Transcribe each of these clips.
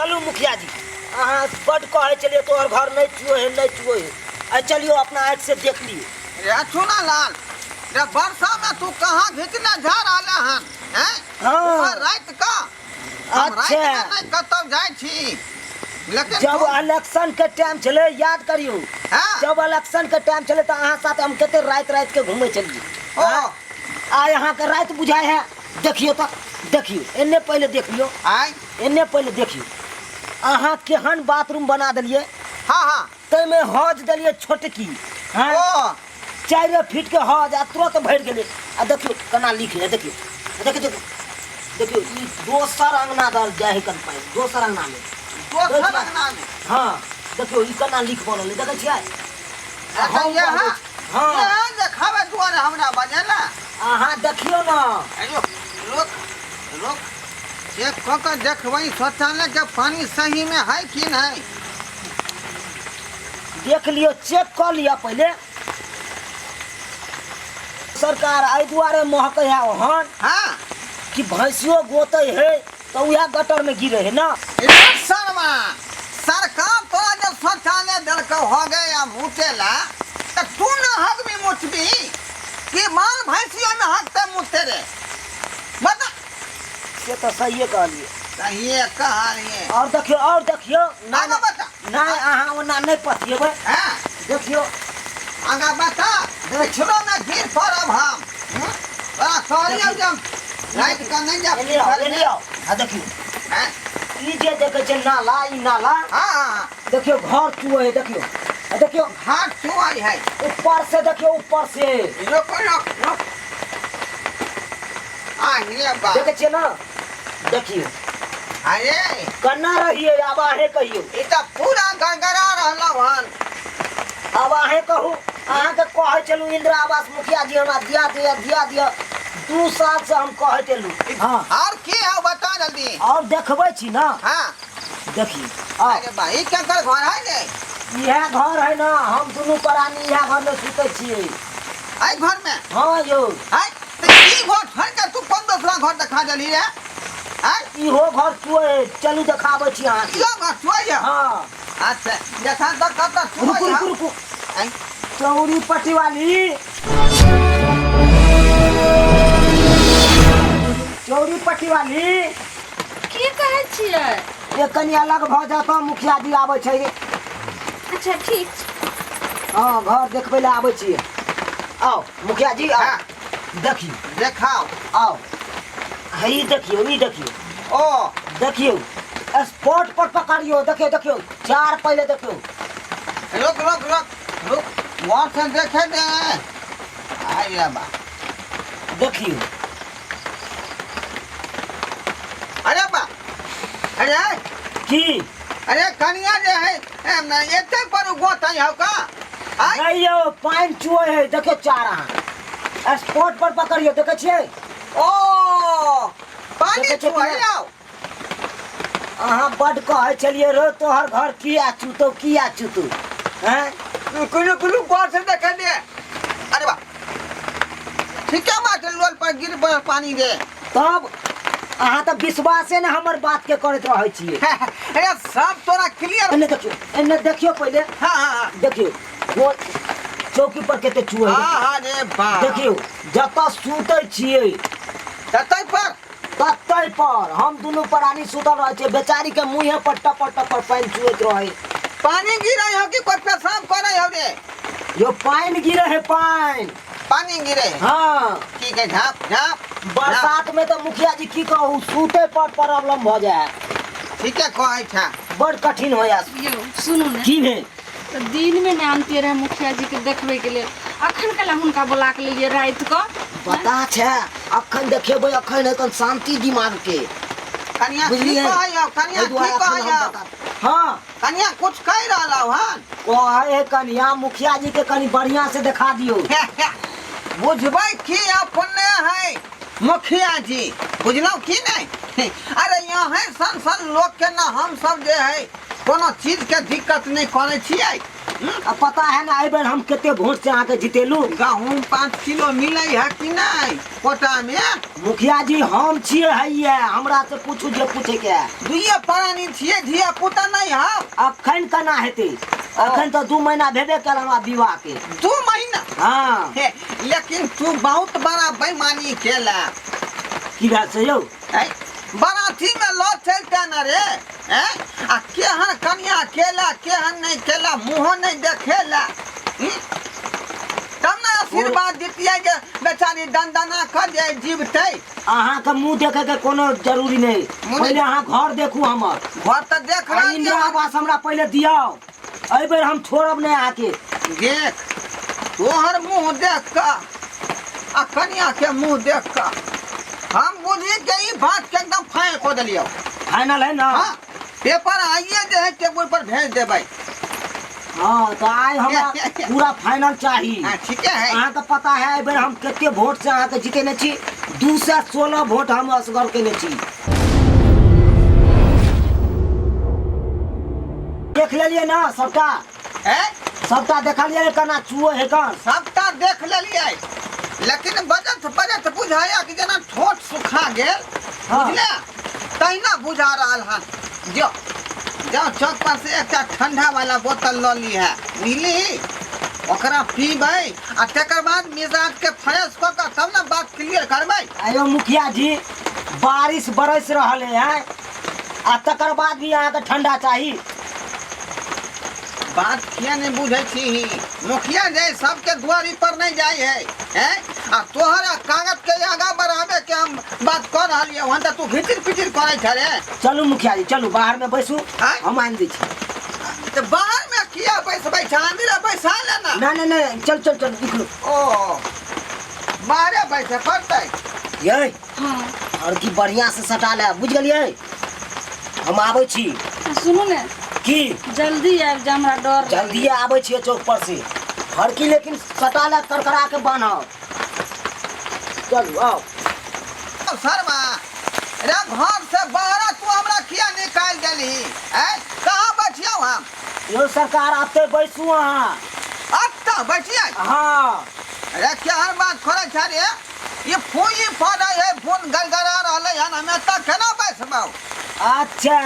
चलू मुखिया जी, अहाँ बड्ड कहै छलियै तोहर घर नहि चुए है, नहि चुए है। आइ चलियौ अपना आँखि से देख लियौ। रे चुना लाल रे, वर्षा में तू कहाँ घिचने जा रहल हन हैं? हाँ। रात का हम रात अच्छा। में नहीं कतौ जाइ छी, लेकिन जब तू- इलेक्शन के टाइम छलै, याद करियौ, हाँ। जब इलेक्शन के टाइम छलै तऽ अहाँ साथ हम कते राति राति के घूमै छलियै। ओ। हाँ? आइ अहाँके राति बुझाइ है। देखियौ तऽ देखियौ, एन्ने पहिले देख लियौ। आइ एन्ने पहिले देखियौ, अहाँ केहन बाथरूम बना देलियै। हाँ हाँ। ताहिमे हौज देलियै छोटकी। हाँ? ओ। 4 फीट के हौज आ तुरंत भरि गेलै। आ देखियौ केना लिख है, देखियौ देखियौ देखियौ देखियौ, ई दोसर अंगना दल जाइ है कन पानि, दोसर अंगना में। दोसर अंगना में? हाँ, देखियौ ई केना लिख बनल है, देखै छियै? अच्छा, हम यहाँ कहबै छी। हाँ। यहाँ देखाबै दुआरे हमरा बजेला। अहाँ देखियौ ने। अयो, रुक रुक, चेक कऽ के देखबै शौचालय के पानी सही में है कि नहीं। देख लियौ, चेक कऽ लिअ पहिले। सरकार एहि दुआरे महकै है ओहन हाँ। कि भैंसियो गोतै है तऽ उएह गटर में गिरे है ना। रे शर्मा, सरकार तोरा जे शौचालय देलकौ हो गए या मुते ला, तऽ तू न हगबी मुतबी कि माल भैंसियो में हगते मुतते रे? बता। से तऽ सहिए कहलियै। सहिए कहलियै। और देखियौ, और देखियौ। आगाँ नहि, बता। नहि, अहाँ ओना नहि पतियेबै। हाँ। देखियौ। आगाँ बता। देखलो ना गिर पड़ब हम। तोरा कहलियौ जे हम राति कऽ नहि जायब। एने आउ, एने आउ। आ देखियौ। हाँ। ई जे देखै छै नाला, ई नाला। हाँ, हाँ, हाँ। देखियौ घर चुए है, देखियौ। आ देखियौ। घर चुए है। ऊपर से देखियौ, ऊपर से। रुक, रुक, रुक। आ रे बा। देखै छियै ना? देखियौ। अरे। कन्ना रहियै, आब अहें कहियौ। ई तऽ पूरा गड़गड़ा रहलौ हन। आब अहें कहू, अहाँके कहै छलहुँ इंदिरा आवास मुखिया जी हमरा दिया दिया दिया दिया, 2 साल से हम कहै छलहुँ। हाँ। और की है बता जल्दी। और देखबै छी ना। हाँ। देखियौ। आ। अरे बा, ई केकर घर है ने? इएह घर है ना, हम दुनू प्राणी इएह घर में सुतै छियै। एहि घर में? हाँ यौ। आय, तऽ ई घर छोड़ि कऽ तू कोन दोसरा घर देखा देलही रे? आय? इहो घर चुए है, चलू देखाबै छी अहाँके। इहो घर चुए है? हाँ। अच्छा, देखा तऽ कतऽ चुए रुकू, है? रुकू, रुकू। आय। चौरी पट्टी वाली, चौरी पट्टी वाली। की कहै छियै? ये कनि अलग भऽ जाता, मुखिया जी आबै छै। अच्छा ठीक छै। हाँ, घर देखबै लए आबै छियै। आउ मुखिया जी, आउ। हाँ। देखियौ। देखाउ। आउ। हे, ई देखियौ, ई देखियौ। ओ। देखियौ, स्पॉट पर पकड़ियौ। देखियौ, देखियौ, चार पहिले देखियौ। रुक, रुक, रुक, रुक, गौर से देखे दे। आइ रे बा। देखियौ। अरे बा, अरे। की? अरे कनिया जे है, एते पर गोतै हौ का? आइ? नहीं यौ, पानि चुए है, देखियौ चार अहाँ स्पॉट पर पकड़ियौ, देखै छियै? ओ, पानि देखै छियै चुए कि नहि? हौ। अहाँ बड्ड कहै छलियै रो तोहर घर किया चुतौ, किया चुतौ, हैं? रुकू, रुकू, रुकू, गौर से देखे दे। अरे बा, ठीके बात है, लोल पर गिर पड़ल पानी रे। तब अहाँ तऽ विश्वासे ने हमर बात के करैत रहै छियै। अरे सब तोरा क्लियर। एने देखियौ, एने देखियौ पहिले। हाँ, हाँ, हाँ। देखियौ, वो चौकी पर कते चुए है। हाँ, हाँ, रे बा। देखियौ, जतऽ सुतै छियै ततै पर, ततै पर हम दुनू प्राणी सुतल रहै छियै। बेचारी के मुँहे पर टपर टपर पानि चुएत रहै। पानी गिरै हो कि कोई पेशाब करै हो रे? यो पानि गिरे है, पानि। पानी गिरे है। हाँ। ठीक है, झाँप, झाँप। बरसात में तो मुखिया जी की कहू, सुते पर प्रॉब्लम भ जाए। ठीक है, कहै छा। बड़ कठिन हो जाए। यौ सुनू ने। की भेल? तऽ दिन में ने आनतियै रहे मुखिया जी के देखबै के लेल, अखन कला हुनका बोला के लेलियै राति कऽ? पता छै, अखन देखेबै, अखन एखन शांति दिमाग के। कनिया की बुझलियै? कहै हौ? कनिया एहि दुआरे की अखन कहै हम हौ? बता- हाँ। कनिया कुछ कहि रहल हौ हन? कहै है कनिया, मुखिया जी के कनि बढ़िया से देखा दियौ। बुझबै की अपने है मुखिया जी, बुझलहुँ की नहीं? अरे यहाँ सन सन लोग के ना हम सब जे है कोनो चीज के दिक्कत नहीं करै छियै। आ पता है ना एहि बेर हम कते वोट से अहाँके जितेलू। गहूम 5 किलो मिलै है कि नहीं कोटा में? मुखिया जी हम छियै हैया, हमरा से पूछू जे पूछे के है। दुइये प्राणी छियै, धिया पुता नहीं है। अखन केना हेतै? अखन तऽ 2 महीना भेबे कयल हमरा विवाह के। 2 महीना? हाँ। हे, लेकिन तू बहुत बड़ा बेईमानी केला। की भेल से यौ? ऐ, बराती में लऽ चलते न रे, ऐ? आ केहन कनिया केला केहन नहीं केला, मुँहो नहीं देखेला। तब ने आशीर्वाद दितियै जे बेचारी दंदना कर जाए जीवतै। अहाँके मुँह देखे के कोनो जरूरी नहीं, मुँह पहिले अहाँ घर देखू हमर। घर तऽ देख आ रहल इंदिरा छियै। आवास हमरा पहिले दियौ, एहि बेर हम छोड़ब नहीं अहाँके। देख तोहर मुँह देख कऽ आ कनिया के मुँह देख कऽ हम बुझी के ई बात के एकदम फाइनल कऽ देलियौ। फाइनल है ना? हाँ, पेपर आइए जे है टेबुल पर भेज देबै। हाँ, तो आइ हमरा पूरा फाइनल चाही। हाँ, ठीके है। अहाँके पता है एहि बेर हम कते वोट से अहाँके जितेने छी? 216 वोट हम असगर केने छी। देख लेलियै ना सबटा? हैं? सबटा देखलियै केना चुओ है कन? सबटा देख लेलियै, लेकिन बजत बजत बुझाया कि जेना ठोठ सुखा गेल। हाँ। बुझले तहिना बुझा रहल हन। जो जाओ चौक पर से एकटा ठंडा वाला बोतल लऽ ली है, बुझली? ओकरा पीबै आ तकर बाद मिजाज के फ्रेश कऽ कऽ तब ने बात क्लियर करबै। आयो मुखिया जी, बारिश बरस रहल है आ तकर बाद भी अहाँके ठंडा चाही? बात किया नहीं बुझै छी? मुखिया जे सबके दुआरी पर नहीं जाइ है, हैं? आ तोहर कागज के आगा बढ़ावे के हम बात कर रहलियै हन तऽ तू घिचिर पिचिर करै छ रे। चलू मुखिया जी चलू, बाहर में बैसू, आँय? हम आनि दै छी। तऽ बाहर में किया बैसबै छ? अंदरे बैसा ले ना। ना ना ना, चल चल चल निकलू। ओ बाहरे बैसे पड़तै। यै। हाँ। और की बढ़िया से सटा ले, बुझ गेलियै? हम आबै छी। सुनू ने। की? जल्दी आबि जा, हमरा डर। जल्दी आबै छियै चौक पर से। फरकी लेकिन सटा ले, करकरा के बान्हब। चलू आउ। शर्मा रे, घर से बाहर तू हमरा किया निकालि देलही? ऐ कहाँ बैठियौ हम? यौ सरकार, आब तऽ बैसू अहाँ। अतऽ बैठियै? हाँ। रे केहन बात करै छ रे? ई फूई फड़ै है, फोन गड़गड़ा रहलै हन, हम एतऽ केना बैसबौ? अच्छा,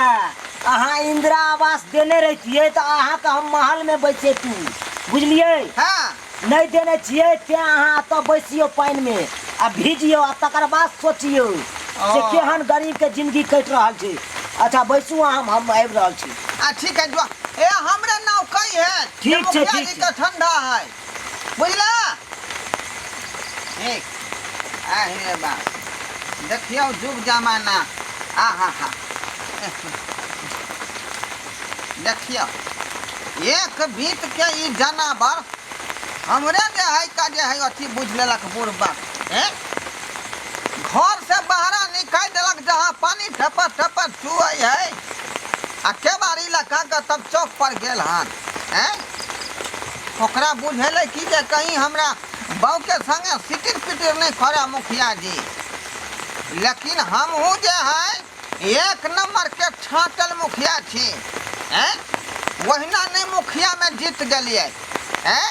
अहाँ इंदिरा आवास देने रहितियै तऽ अहाँके हम महल में बैसेतू, बुझलियै? हाँ। नहीं देने छियै तें अहाँ एतऽ बैसियौ पानि में आ भीजियौ आ तकर बाद सोचियौ से ओ। केहन गरीब के जिंदगी कटि रहल छै। अच्छा बैसू अहाँ, हम आबि रहल छी। आ ठीक है, जो ए हमरे नाव कही है। ठीक छै, मुखिया ठीक जी छै। के ठंडा है, बुझला? ठीक आहे बाप, देखियौ जुग जमाना। आ हा हा, देखियौ एक बीत के ई जनावर हमरे जे है का जे है अथी बुझि लेलक बुढ़बा, हैं? घर से बाहर निकालि देलक, जहाँ पानी ठपर ठपर चुअै है आ केबाड़ी लगा कऽ तब चौक पर गेल हन, हैं? ओकरा बुझेलै कि जे कहीं हमरा बाउके संगे सिटिर पिटिर नहि करै मुखिया जी, लेकिन हमहूँ जे है एक नंबर के छाँटल मुखिया छी, हैं? ओहिना नहि मुखिया में जीत गेलियै, हैं?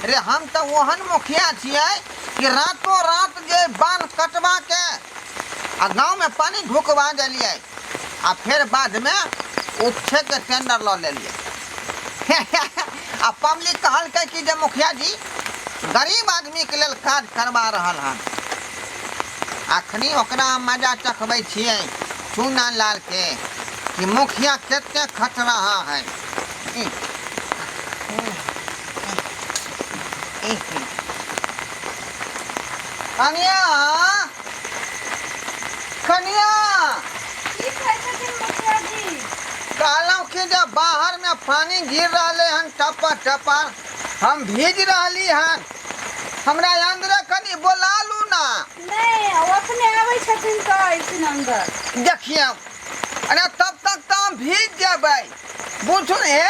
रे हम तऽ ओहन मुखिया छियै कि रातो रात जे बान्ह कटवा के आ गाँव में पानी ढुकवा देलियै आ फेर बाद में उपछे के टेंडर लऽ लेलियै। आ पब्लिक कहलकै कि जे मुखिया जी गरीब आदमी के लेल काज करवा रहल हन। अखनी ओकरा हम मजा चखबै छियै चूना लाल के कि मुखिया कते खट रहा है। कनिया, कनिया। की कहै छथिन मुखिया जी? कहलहुँ कि जे बाहर में पानी गिर रहले हन टपर टपर, हम भीज रहली हन, हमरा अंदर कनी बोला लू ना। नहीं, ओ अपने आबै छथिन तऽ अयथिन अंदर। देखियौ, अरे तब तक तऽ हम भीज जेबै। बुझू ने,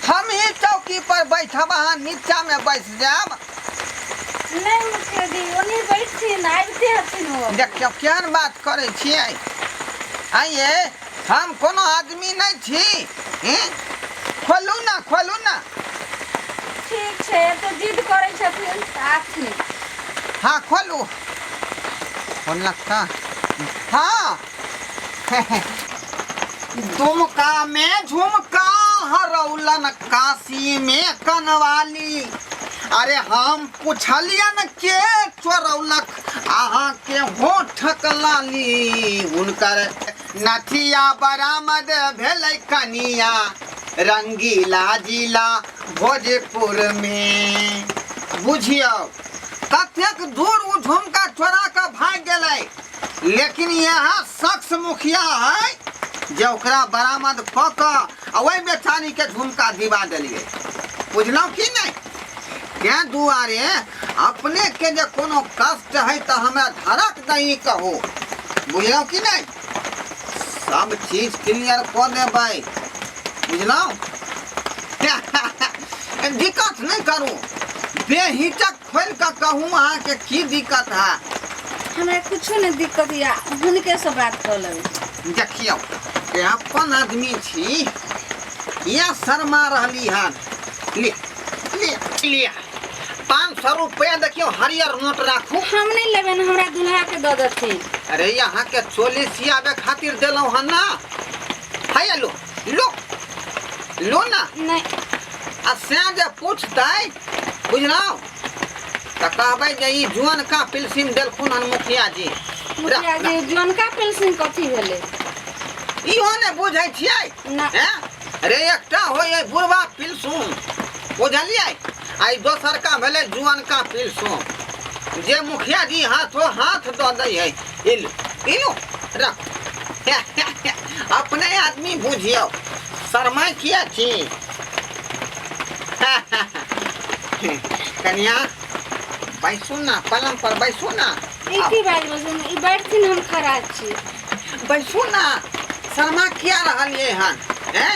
हम ही चौकी पर बैठब, अहाँ नीचा में बैस जायब। नहीं मुखिया जी, ओनी बैठथिन, आबिते हथिन ओ। देखियौ केहन बात करै छियै। आइये हम कोनो आदमी नहीं छी, हैं? खोलू ना, खोलू ना। ठीक छै, एते जिद करै छथिन तऽ आथिन। हाँ खोलू। खोललक का? हाँ। दुमका में झुमका हरौलन काशी में कनवाली। अरे हम पुछलियन के चोरौलक अहाँ के होठक लाली। हुनकर नथिया बरामद भेलै कनिया रंगीला जिला भोजपुर में। बुझियौ कतेक दूर ओ झुमका चोरा कऽ भागि गेलै, लेकिन यहाँ शख्स मुखिया है जे ओकरा बरामद कऽ कऽ आ ओहि बेचारीके झुमका दिवा देलियै। बुझलहुँ कि नहि? तेँ दुआरे अपनेके जे कोनो कष्ट है तऽ हमरा धड़क दही कहू। बुझलहुँ कि नहि? सब चीज क्लियर कऽ देबै। बुझलहुँ? दिक्कत नहि करू, बेहिचक खोलि कऽ कहू अहाँके की दिक्कत है। हमरा कुछो नहि दिक्कत या, हुनके से बात कऽ लेबै। देखियौ, के अपन आदमी छी, किया शर्मा रहली हन? ले ले ले, 500 रुपया देखियौ, हरियर नोट राखू। हम नहि लेबै, हमरा दुल्हा के दऽ देथिन। अरे यहाँ के चोली सियाबे खातिर देलहुँ हन ना। हैया लो लो लो ना। नहीं। आ से जे पूछतै, बुझलहुँ, तऽ कहबै जे ई जुअनका पिलसिम देलखुन हन मुखिया जी। मुखिया जी, जुअनका पिलसिम कथी भेलै? इहो नहि बुझै छियै? ना। हैं? अरे एकटा होइ है बुढ़वा पिलसुम, बुझलियै, आ ई दोसरका भेलै जुअनका पिलसुम जे मुखिया जी हाथो हाथ दऽ दै है। ई लो, ई लो, रख। अपने आदमी बुझियौ, शर्मा किया छी? कनिया, बैसू ना, पलंग पर बैसू ना। ई की बाजि रहल छी? ई बैठथिन, हम खड़ा छी। बैसू ना, शर्मा किया रहलियै हन? हैं?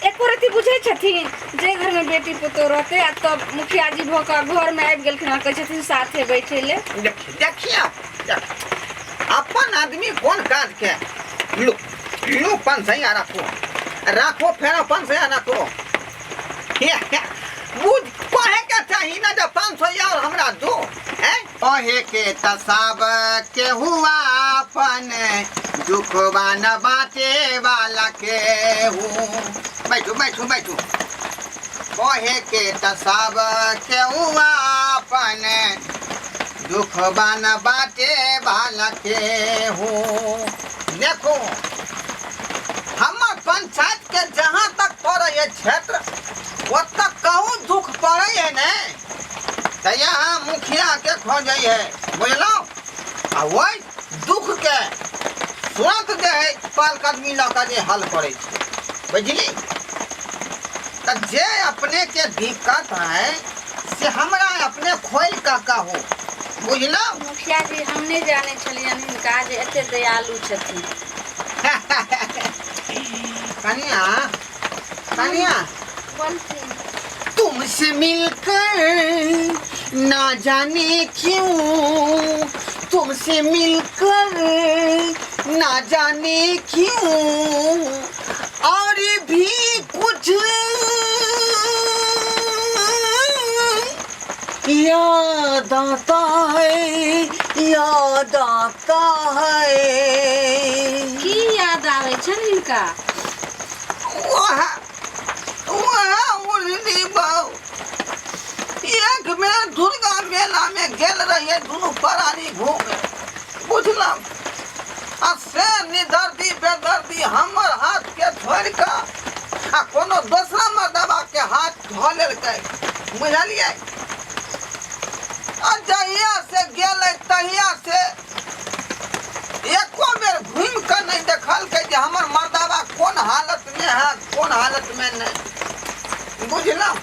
एको रत्ती बुझै छथिन जे घरमे बेटी पुतोह रहतै, आ तब मुखिया जी भऽ कऽ घरमे आबि गेलखिन आ कहै छथिन साथे बैठै ले। देखियौ, अपन आदमी कोन काज के। लू लू, 500 राखो, राखो, फेर 500 राखो। बुझ कहे के चाही ना जे 500 और हमरा दो। हैं? कहे के त सब के हुआ अपन दुखवा न बाटे वाला के हूँ। बैठू बैठू बैठू। कहे के त सब के हुआ अपन दुखवा न बाटे वाला के हूँ। देखो, हमर पंचायत के जहाँ तक पड़े है क्षेत्र, ओतऽ कहूँ दुख पड़े है ने तऽ यहाँ मुखिया के खोजै है, बुझलहुँ? आ ओहि दुख के तुरंत जे है पहल कदमी लऽ कऽ जे हल करै छै, बुझली? तऽ जे अपने के दिक्कत है से हमरा अपने खोलि कऽ कहू, बुझलहुँ? मुखिया जी, हम नहि जानै छलियनि हिनका जे एते दयालु छथिन। कनिया, कनिया। बोलथिन। तुमसे मिलकर ना जाने क्यों, तुमसे मिलकर ना जाने क्यों और भी कुछ याद आता है, याद आता है। की याद आबै छनि हिनका? वह वह उड़नी बाऊ, एक बेर दुर्गा मेला में गेल रहिए दुनू प्राणी घूमे, बुझलहुँ? आ से निदर्दी बेदर्दी हमर हाथ के छोड़ि कऽ आ कोनो दोसरा मर्दबा के हाथ धऽ लेलकै, बुझलियै? आ जहिया से गेलै तहिया से एको बेर घुमि कऽ नहि देखलकै जे हमर मर्दाबा कोन हालत में है, कोन हालत में नहि, बुझलहुँ?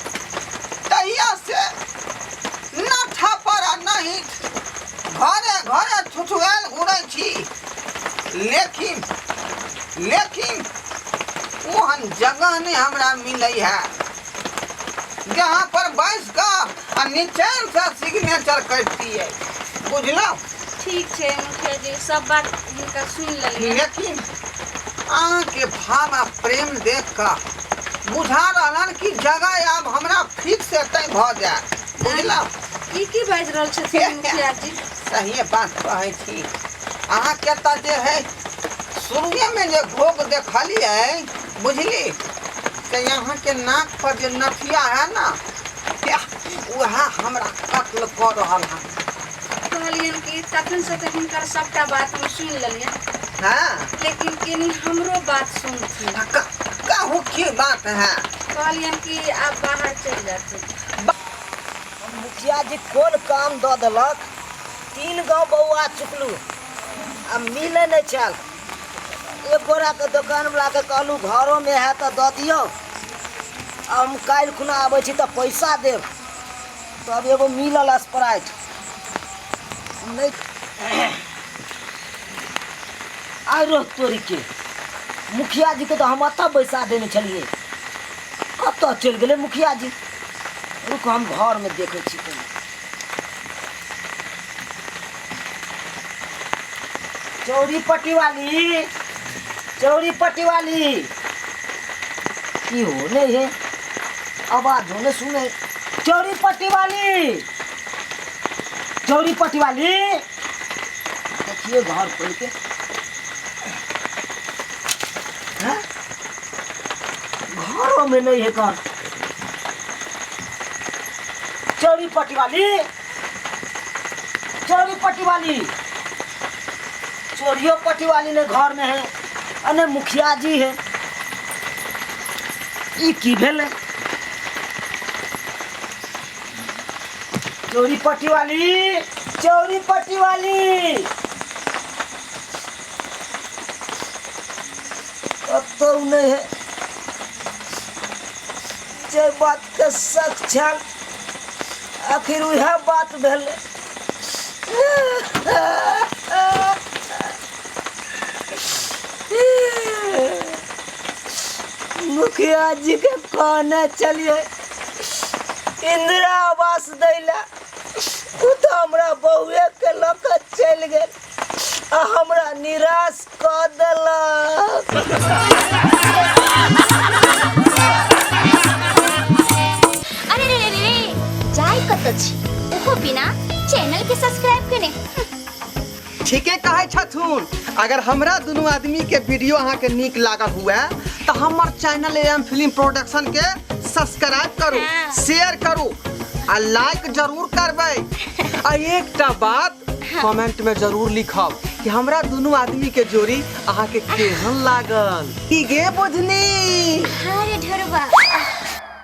तहिया से न थापर आ न हीठ, घरे घरे छुछुआयल घुरै छी, लेकिन लेकिन ओहन जगह नहि हमरा मिलै है जहाँ पर बैस कऽ आ निचैन से सिग्नेचर करतियै, बुझलहुँ? ठीक छै मुखिया जी, सब बात हिनका सुनि लेलियै। लेकिन अहाँके भाव आ प्रेम देख कऽ बुझा रहलन कि जगह आब हमरा फिक्स एतै भऽ जायत, बुझलहुँ? ई की बाजि रहल छथिन मुखिया जी? सहिए बात कहै छी। अहाँके तऽ जे है शुरुएमे जे घोघ देखलियै, बुझली, तऽ अहाँके नाक पर जे नथिया है ने, वएह हमरा कत्ल कऽ रहल है। कहलियनि कि तखन से तऽ हिनकर सबटा बात हम सुनि लेलियनि। हाँ। लेकिन कनी हमरो बात सुनथिन। कहू की बात है? कहलियनि कि आब बाहर चलि जाथिन। मुखिया जी कोन काम दऽ देलक? 3 गाँव बौआ चुकलू आ मिलै नहि छल। एक गोराके दोकानवलाके कहलहुँ घरोमे है तऽ दऽ दियौ, हम काल्हि खुना आबै छी तऽ पैसा देब। तब एगो मिलल स्प्राइट नहि आरो तोरीके। मुखिया जीके तऽ हम एतऽ बैसा देने छलियै, कतऽ चलि गेलै मुखिया जी? रुक, हम घरमे देखै छी पहिने। चौरी पट्टी वाली, चौरी पट्टी वाली, की हो नहीं है आवाज हो नहीं सुने। चौरी पट्टी वाली, चौरी पट्टी वाली, देखिए घर खोल के। हैं? घरों में नहीं है कौन। चौरी पट्टी वाली, चौरी पट्टी वाली, चोरियो पट्टी वाली ने घर में है अने मुखिया जी है। ई की भेलै? चोरी पट्टी वाली, चोरी पट्टी वाली, कतौ नहीं है। जे बात के शक छल आखिर उएह बात भेलै। मुखिया जी के कहने चलिए इंदिरा आवास दैला, उ तऽ हमरा बहुए के लऽ कऽ चलि गेल आ हमरा निराश कऽ देलक। अरे रे रे रे, जाय कतऽ छी ओहो बिना चैनल के सब्सक्राइब केने? ठीके कहै छथुन। अगर हमरा दुनू आदमी के वीडियो अहाँ के नीक लागल हुए तऽ हमर चैनल एम फिल्म प्रोडक्शन के सब्सक्राइब करू, हाँ। शेयर करू आ लाइक जरूर करबै। आ एकटा बात कमेंट में जरूर लिखब कि हमरा दुनू आदमी के जोड़ी अहाँ के केहन लागल। की गे बुझनी? हाँ रे ढोरबा।